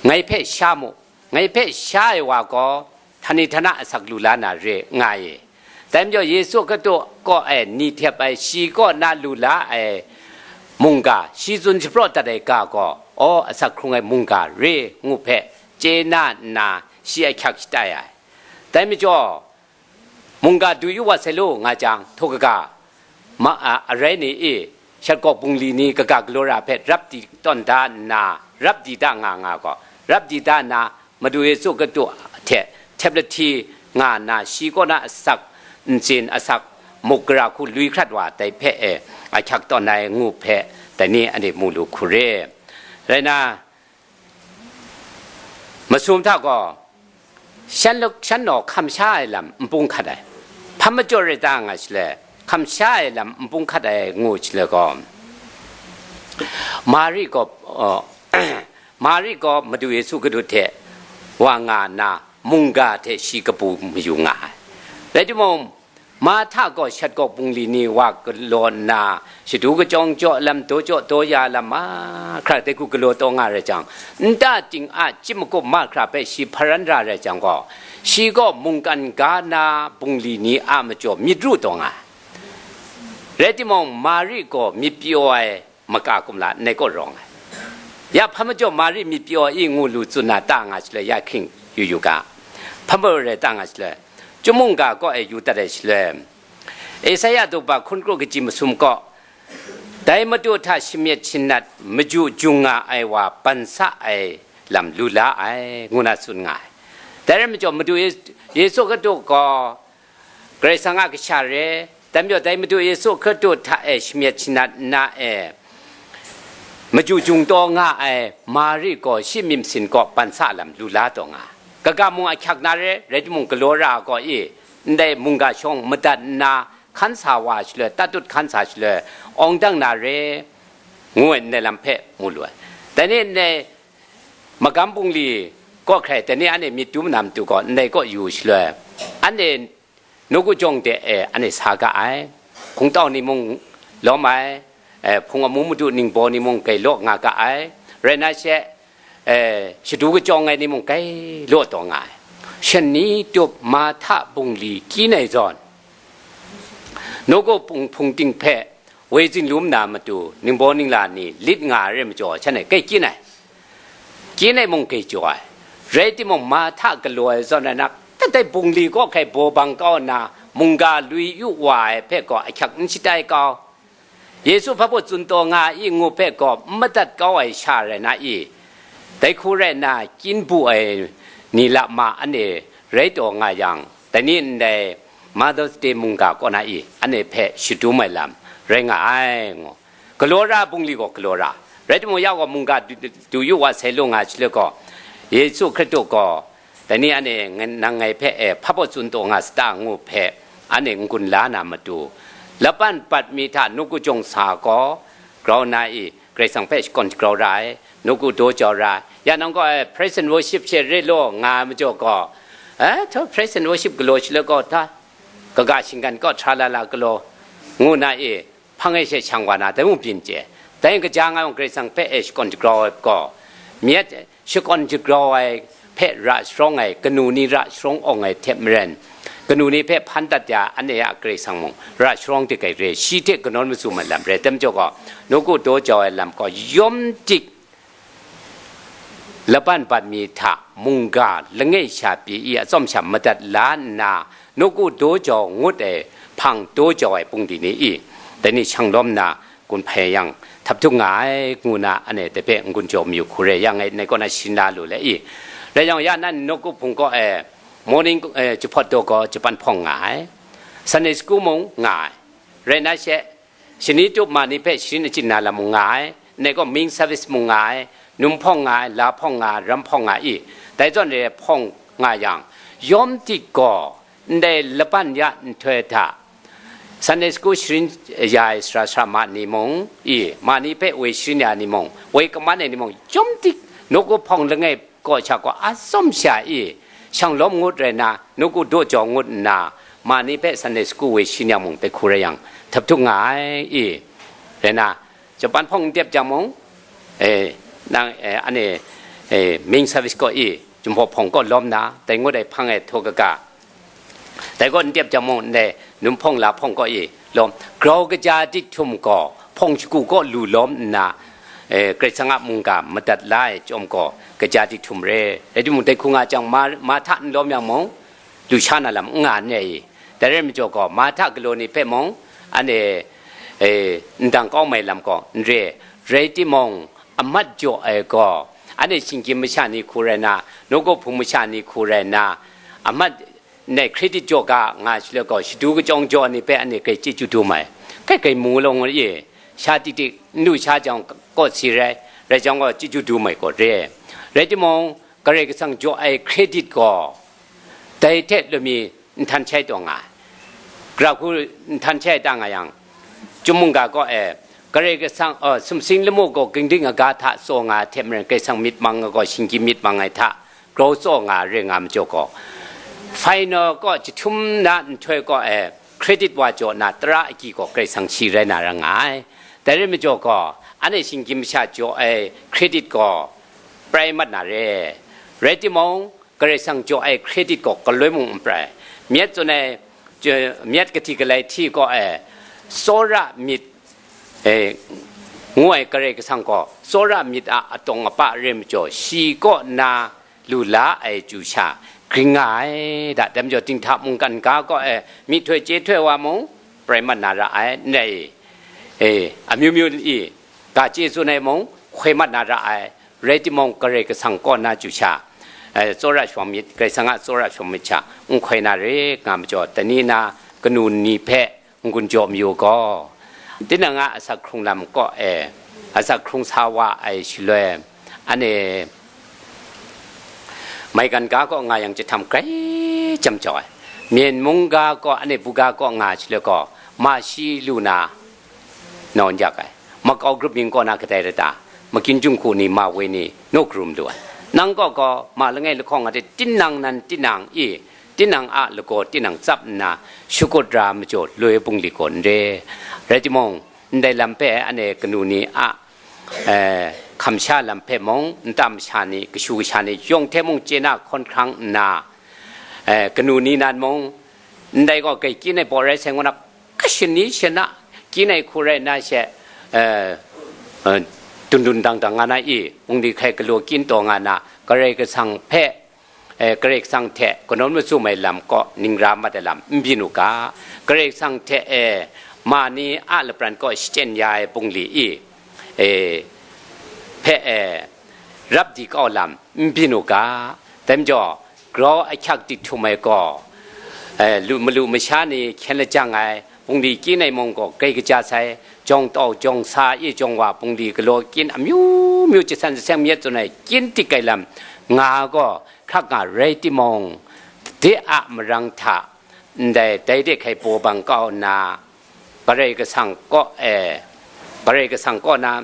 Ngai hpe sha mu, ngai hpe sha ai wa gaw, htani htana asak lu la na re, nga e. Dai majaw, Yesu Hkristu kaw e ni htep ai, shi kaw na lu la ai mungga, shi tsun shapraw dat ai ga gaw, aw, asak hkrung ai mungga re ngu hpe chye na nna, shi ahkyak shatai ai. Dai majaw, mungga du yu wa sai lu, nga jang, htaw kaga, ma, a, arai ni e, shat kaw bungli ni kaga galaw ra hpe rap di tawn da nna, rap di da nga nga gaw, rap di da nna, Madu Yesu Hkristu hte htep lahti nga nna, shi kaw na asak ntsin, asak muk gara hku lui hkrat wa, dai hpe e ahkyak tawn ai ngu hpe, dai ni anhte mu lu hku re. Rai nna, masum hta gaw, shan luk, shan naw hkam sha ai lam n bung hkat ai. Hpa majaw rai ta nga shaloi, hkam sha ai lam n bung hkat ai ngu shaloi gaw, Mari gaw, uh, Mari gaw Madu Yesu Hkristu hte wa nga nna, mungga hte shi kabu mayu nga ai. Rai timung, Marhta gaw shat kaw bungli ni wa galaw nna, shadu kachyawng jaw lam, daw jaw daw ya lam mahkra dai hku galaw taw nga rai jang, nta ting a chyip makup mahkra hpe shi hparan ra rai jang gaw, shi gaw mungkan ga na bungli ni a majaw myit ru taw nga ai. Rai timung, Mari gaw myit pyaw ai maka kumla ndai kaw rawng ai. Ya hpa majaw Mari myit pyaw i ngu lu tsun na ta nga shaloi, ya hkring yu yu ga. Hpa majaw rai ta nga shaloi, chyum mungga kaw e yu dat ai shaloi, Esaia daw ba hkun kru kaji masum kaw, dai Madu hta shamyet shanat maju jung nga ai wa ban sa ai lam lu la ai, ngu na tsun nga ai. Dai rai majaw, Madu Ye-, Yesu Hkristu gaw Karai Kasang a Kasha re, dai majaw dai Madu Yesu Hkristu hta e shamyet shanat nna e, maju jung taw nga ai Mari gaw shi myit masin kaw ban sa lam lu la taw nga. Kaga mung ahkyak na re, rai timung galaw ra ai gaw i, ndai mungga shawng madat nna hkan sa wa shaloi, tatut hkan sa shaloi, awng dang na re, ngu ai ndai lam hpe mu lu ai. Dai ni ndai magam bungli kaw hkrai, dai ni anhte myit du na matu gaw, ndai kaw yu shaloi, anhte nawku jawng de e anhte sa ga ai, hpungtau ni mung lawm ai, e, hpung amu madu ningbaw ni mung grai law nga ga ai, rai nna she, e, shadu kachyawng ai ni mung grai law taw nga ai. Shani tup Marhta bungli kyin ai zawn, nawku hpung hpung ting hpe woi zing lum na matu ningbaw ningla ni lit nga ai rai majaw, shan e grai kyin ai. Kyin ai mung grai jaw ai. Rai timung, Marhta galaw ai zawn rai nna, kadai bungli kaw hkrai baw bang kau nna, mungga lui yu wa ai hpe gaw ahkyak n shatai kau. Yesu hpa baw tsun taw nga i ngu hpe gaw n madat kau ai sha rai na i? Dai hku rai nna, kyin bu ai ni lama anhte rai taw nga yang, dai ni ndai Mother's Day mungga kaw na i anhte hpe shadum ai lam rai nga ai ngu. Galaw ra, bungli gaw galaw ra. Rai timung, ya gaw mungga du, du yu wa sai lu nga shaloi gaw, Yesu Hkristu gaw, dai ni anhte ngan, nang ngai hpe, e, hpa baw tsun taw nga sata ngu hpe, anhte n-gun la na matu, laban bat mi hta nawku jawng sa gaw, grau na i, Karai Kasang hpe shakawn shagrau ra ai, nawku daw jau ra ai. Ya nang gaw, e, praise and worship she re law nga ai majaw gaw, e, htaw praise and worship galaw shaloi gaw hta, kaga shinggan kaw htra la la galaw, ngu na i, hpang e she shang wa na, dai mung byin chye. Dai kaja nga yang Karai Kasang hpe e shakawn shagrau ai gaw, myit shakawn shagrau ai hpe ra sharawng ai, kanu ni ra sharawng awng ai hte maren, kanu ni hpe hpan dat ya, anhte a Karai Kasang mung ra sharawng dik ai re, shi hte kanawn mazum ai lam re, tem jaw gaw, nawku daw jau ai lam gaw, yawm dik laban bat mi hta mungga langai sha pyi i atsawm sha madat la nna, nawku daw jau ngut ai hpang daw jau ai bungli ni i, dai ni shang lawm nna gun hpai yang, htaphtuk nga ai, ngu na anhte dai hpe n-gun jaw mayu hku re yang, ngai nai kaw na sharin la lu le i. Rai yang, ya nan nawku hpung kaw e, morning, e, jahpawt daw gaw japan hpawng nga ai, Sunday school mung nga ai, rai na she, shani tup ma ni hpe sharin achyin na lam mung nga ai, nai gaw ming service mung nga ai, num hpawng nga ai, la hpawng nga ai, ram hpawng nga i, dai zawn re hpawng nga yang, yawm dik gaw, ndai laban ya nhtoi hta, Sunday school sharin ya ai sara sara ma ni mung i, ma ni hpe woi sharin ya ni mung, woi kaman ai ni mung, yawm dik, nawku hpawng langai kaw sha gaw atsawm sha i, shang lawm ngut rai na, nawku daw jau ngut nna, ma ni hpe Sunday school woi sharin ya mung dai hku rai yang, htaphtuk nga ai i, rai na, japan hpawng n dep jang mung, e, nang, e, anhte, e, ming service kaw i, Jinghpaw hpawng kaw lawm na, dai ngut ai hpang e htaw kaga, dai kaw n dep jang mung, ndai num hpawng la hpawng kaw i lawm, grau kaja dik htum gaw, hpawng shagu kaw lu lawm nna, e, Karai Kasang a mungga madat la ai chyawm gaw, kaja dik htum re. Rai timung, dai hku nga jang, ma, ma hta n lawm yang mung, lusha na lam n nga n re i. Dai rai majaw gaw, ma hta galaw ni hpe mung, anhte, e, ndang kau mai lam gaw n re. Rai timung, amat jaw ai gaw, anhte shinggyim masha ni hku rai na, nawku hpung masha ni hku rai na, amat, ndai credit jaw ga nga shaloi gaw, shadu kachyawng jaw ni hpe anhte grai chyeju dum ai. Kai kai mu law ngut ye, sha tik tik n lu sha jang kaw si rai, rai jang gaw chyeju dum ai gaw re. Rai timung, Karai Kasang jaw ai credit gaw, dai hte lami nhtan shai taw nga ai. Gara hku nhtan shai ta nga yang, Chyum mungga kaw e, Karai Kasang, uh, sumsing lamu gaw gingding aga hta tsaw nga ai hte maren, Karai Kasang myit mang ai gaw shinggyim myit mang ai hta grau tsaw nga ai re nga majaw gaw, final kaw jahtum na nhtoi kaw e, credit wa jaw na tara agyi gaw Karai Kasang shi rai na ra nga ai. Dai rai majaw gaw, anhte shinggyim masha jaw ai credit gaw prai mat na re. Rai timung, Karai Kasang jaw ai credit gaw galoi mung n prai. Myit tsun ai, myit kahti galai hti gaw e, tsawra myit, e, ngu ai Karai Kasang gaw, tsawra myit a atawng apa re majaw, shi kaw na lu la ai chyu sha, gring nga ai, da, dai majaw, dinghta mungkan ga gaw e, myihtoi chye htoi wa mung, prai mat na ra ai, n rai, e, amyu myu i, ga chye tsun ai mung, hkoi mat na ra ai, rai timung, Karai Kasang kaw na chyu sha, e, tsawra shawng myit, Karai Kasang a tsawra shawng myit sha, n hkoi na re nga majaw, dai ni na kanu ni hpe n-gun jaw mayu gaw, tinang a asak hkrung lam kaw e, asak hkrung sa wa ai shaloi, anhte maigan ga kaw nga yang jahtam grai jam jau ai. Myen mung ga kaw, anhte buga kaw nga shaloi gaw, ma shi lu na nawn yak ai. Makau grup mying kaw na kadai rata, makyin junghku ni, ma woi ni, naw karum lu ai. Nang kaw gaw, ma langai lahkawng a hte tinang nan tinang i, tinang a lagaw tinang tsap nna, shakut ra majaw loi bungli gaw n re. Rai timung, ndai lam hpe anhte kanu ni a, eh, hkam sha lam hpe mung, nta masha ni, kashu kasha ni, yawng hte mung chye na hkawn hkrang nna, eh, kanu ni nan mung, ndai gaw grai kyin ai baw rai sai ngu na, kashin ni shin a, kyin ai hku rai nna she, eh, eh, dun dun dang dang nga na i, bungli hkai galaw kyin taw nga na, Karai Kasang hpe, E, Karai Kasang hte kanawn mazum ai lam kaw ningra mat ai lam n byin u ga, Karai Kasang hte e, ma ni a lapran kaw shachyen ya ai bungli i, e, hpe e, rap di kau lam n byin u ga, dai majaw, grau ahkyak dik htum ai gaw, e, lu, malu masha ni hkyen lajang ai, bungli kyin ai mung gaw grai kaja sai, jawng tau, jawng sa, i jawng wa, bungli galaw kyin amyu myu jasan jaseng myit tsun ai kyin dik ai lam nga gaw, hkrak nga rai timung, de a marang hta, ndai dai de hkai baw bang kau nna, Karai Kasang kaw e, Karai Kasang kaw na,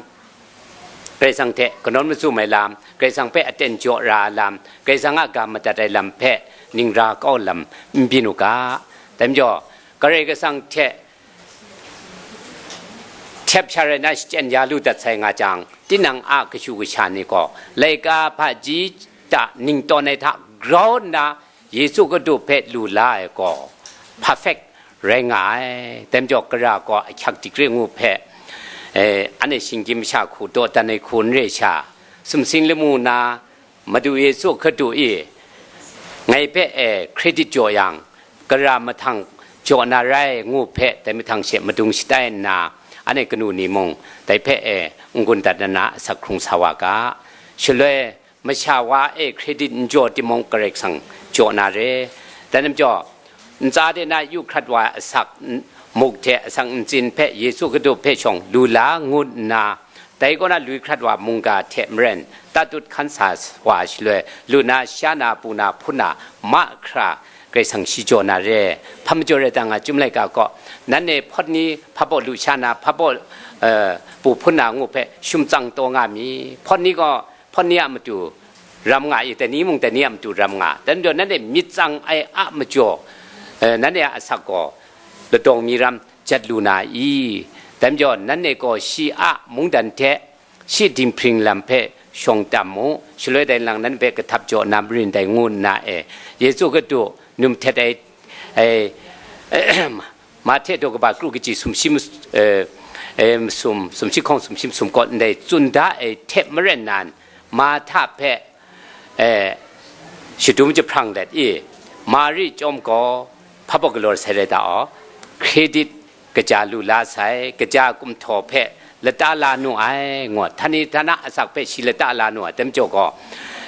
Karai Kasang hte kanawn mazum ai lam, Karai Kasang hpe aten jaw ra ai lam, Karai Kasang a ga madat ai lam hpe ningra kau lam n byin u ga. Dai majaw, Karai Kasang hte htep sha rai na shachyen ya lu dat sai nga jang, tinang a kashu kasha ni gaw, laika hpaji ta ningtawn ai hta grau nna, Yesu Hkristu hpe lu la ai gaw, perfect rai nga ai. Dai majaw, gara gaw ahkyak dik re ngu hpe, e, anhte shinggyim masha hku, dawdan ai hku n re sha, sumsing lamu na, Madu Yesu Hkristu i, ngai hpe e credit jaw yang, gara mahtang jaw na rai ngu hpe, dai mahtang she madung shatai nna, anhte kanu ni mung dai hpe e n-gun dat na na asak hkrung sa wa ga. Shaloi, masha wa e credit n jaw timung, Karai Kasang jaw na re. Dai majaw, ntsa de na yu hkrat wa ai asak n-, muk hte asak ntsin hpe Yesu Hkristu hpe shawng lu la ngut nna, dai kaw na lui hkrat wa mungga hte maren tatut hkan sa wa shaloi, lu na, sha na, pu na, hpun na, mahkra Karai Kasang shi jaw na re. Hpa majaw rai ta nga, Chyum laika gaw, nanhte hpawt ni hpa baw lu sha na, hpa baw, eh, pu hpun na ngu hpe shum tsang taw nga mi. Hpawt ni gaw, hpawt ni a matu ram nga i, dai ni mung dai ni a matu ram nga. Dai majaw, nanhte myit tsang ai a majaw, eh, nanhte a asak gaw ladawng mi ram jat lu na i? Dai majaw, nanhte gaw shi a mungdan hte, shi dinghpring lam hpe shawng tam mu, shaloi dai lang nanhte hpe kahtap jaw na marin dai ngu nna e, Yesu Hkristu num htet ai, ai, Mahte daw kaba kru kaji sumshi mas-, eh, eh, masum, sumshi hkawng sumshi masum kaw ndai tsun da ai hte maren nan, Mahta hpe, eh, shadum jahprang let i, Mari chyawm gaw hpa baw galaw sai rai ta aw, credit kaja lu la sai, kaja kumhtaw hpe lata la nu ai, ngu, htani htana asak hpe shi lata la nu ai, dai majaw gaw,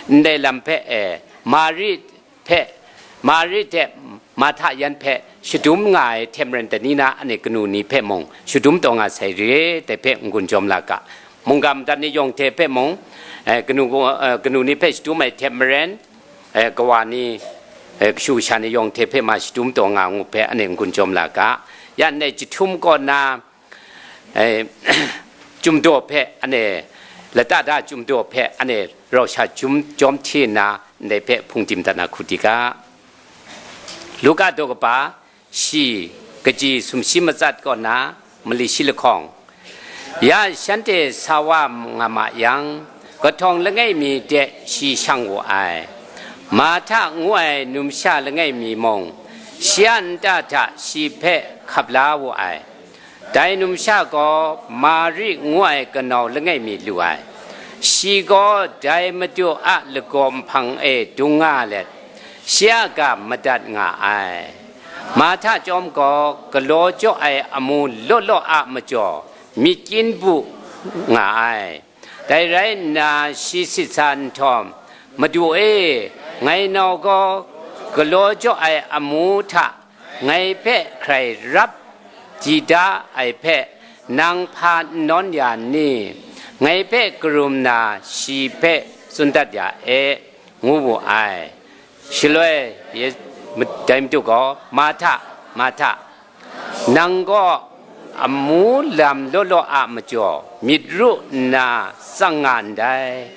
ndai lam hpe, eh, Mari hpe, Mari hte Mahta yan hpe shadum nga ai hte maren, dai ni na anhte kanu ni hpe mung shadum taw nga sai re, dai hpe n-gun jawm la ga. Mungga madat ni yawng hte hpe mung, eh, kanu, eh, kanu ni hpe shadum ai hte maren, eh, kawa ni, eh, kashu kasha ni yawng hte hpe ma shadum taw nga ngu hpe anhte n-gun jawm la ga. Ya ndai jahtum kaw na, eh, Chyum daw hpe anhte, lata da Chyum daw hpe anhte rau sha jum jawm hti nna, ndai hpe hpung tim dat na hku di ga. Luka daw kaba shi, kaji sumshi matsat kaw na mali shi lahkawng. Ya shanhte sa wa nga ma yang, kahtawng langai mi de shi shang wu ai. Mahta ngu ai numsha langai mi mung, shi a nta hta shi hpe hkap la wu ai. Dai numsha gaw Mari ngu ai kanau langai mi lu ai. Shi gaw dai Madu a lagaw nhpang e dung nga let, shi a ga madat nga ai. Mahta chyawm gaw galaw jaw ai amu law law a majaw, myit kyin bu nga ai. Dai rai nna, shi sit sa nhtawm, "Madu e, ngai nau gaw galaw jaw ai amu hta ngai hpe hkrai rap di da ai hpe, nang hpa n nawn ya n ni? Ngai hpe karum na shi hpe tsun dat ya e," ngu wu ai. Shaloi, Ye-, dai Madu gaw, "Mahta, Mahta, nang gaw amu lam law law a majaw, myit ru nna tsang nga ndai.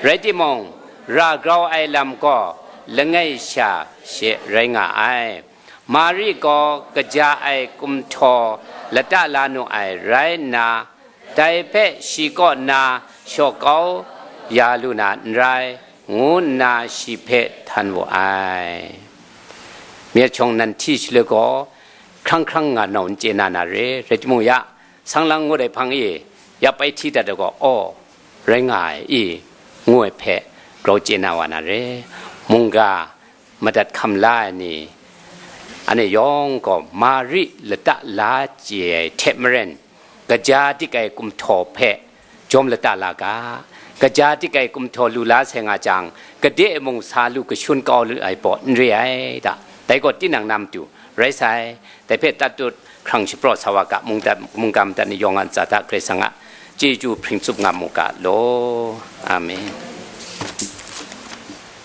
Rai timung, ra grau ai lam gaw langai sha she rai nga ai. Mari gaw kaja ai kumhtaw lata la nu ai rai nna, dai hpe shi kaw na shaw kau ya lu na n rai," ngu nna shi hpe htan wu ai. Myit shawng nan hti shaloi gaw, hkrang hkrang nga nau n chye na na re, rai timung ya, sang lang ngut ai hpang e ya pai hti dat ai gaw, "Aw, rai nga ai i," ngu ai hpe grau chye na wa na re. Mungga madat hkam la ai ni, anhte yawng gaw Mari lata la chye ai hte maren, kaja dik ai kumhtaw hpe jawm lata la ga, kaja dik ai kumhtaw lu la sai nga jang, kade mung sa lu kashun kau lu ai baw n re ai da. Dai gaw tinang na matu rai sai, dai hpe tatut hkrang shapraw sa wa ga, mungdan, mungga madat ni yawng a ntsa hta Karai Kasang a chyeju hpring tsup nga mu ga law. Amen.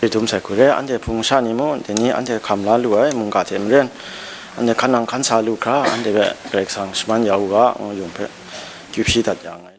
Hkritum sai hku re, anhte hpung sha ni mung, dai ni anhte hkam la lu ai mungga hte maren, anhte hkan nang hkan sa lu hkra, anhte hpe Karai Kasang shaman ya u ga, ngu yung hpe, kyu hpyi dat ya nngai.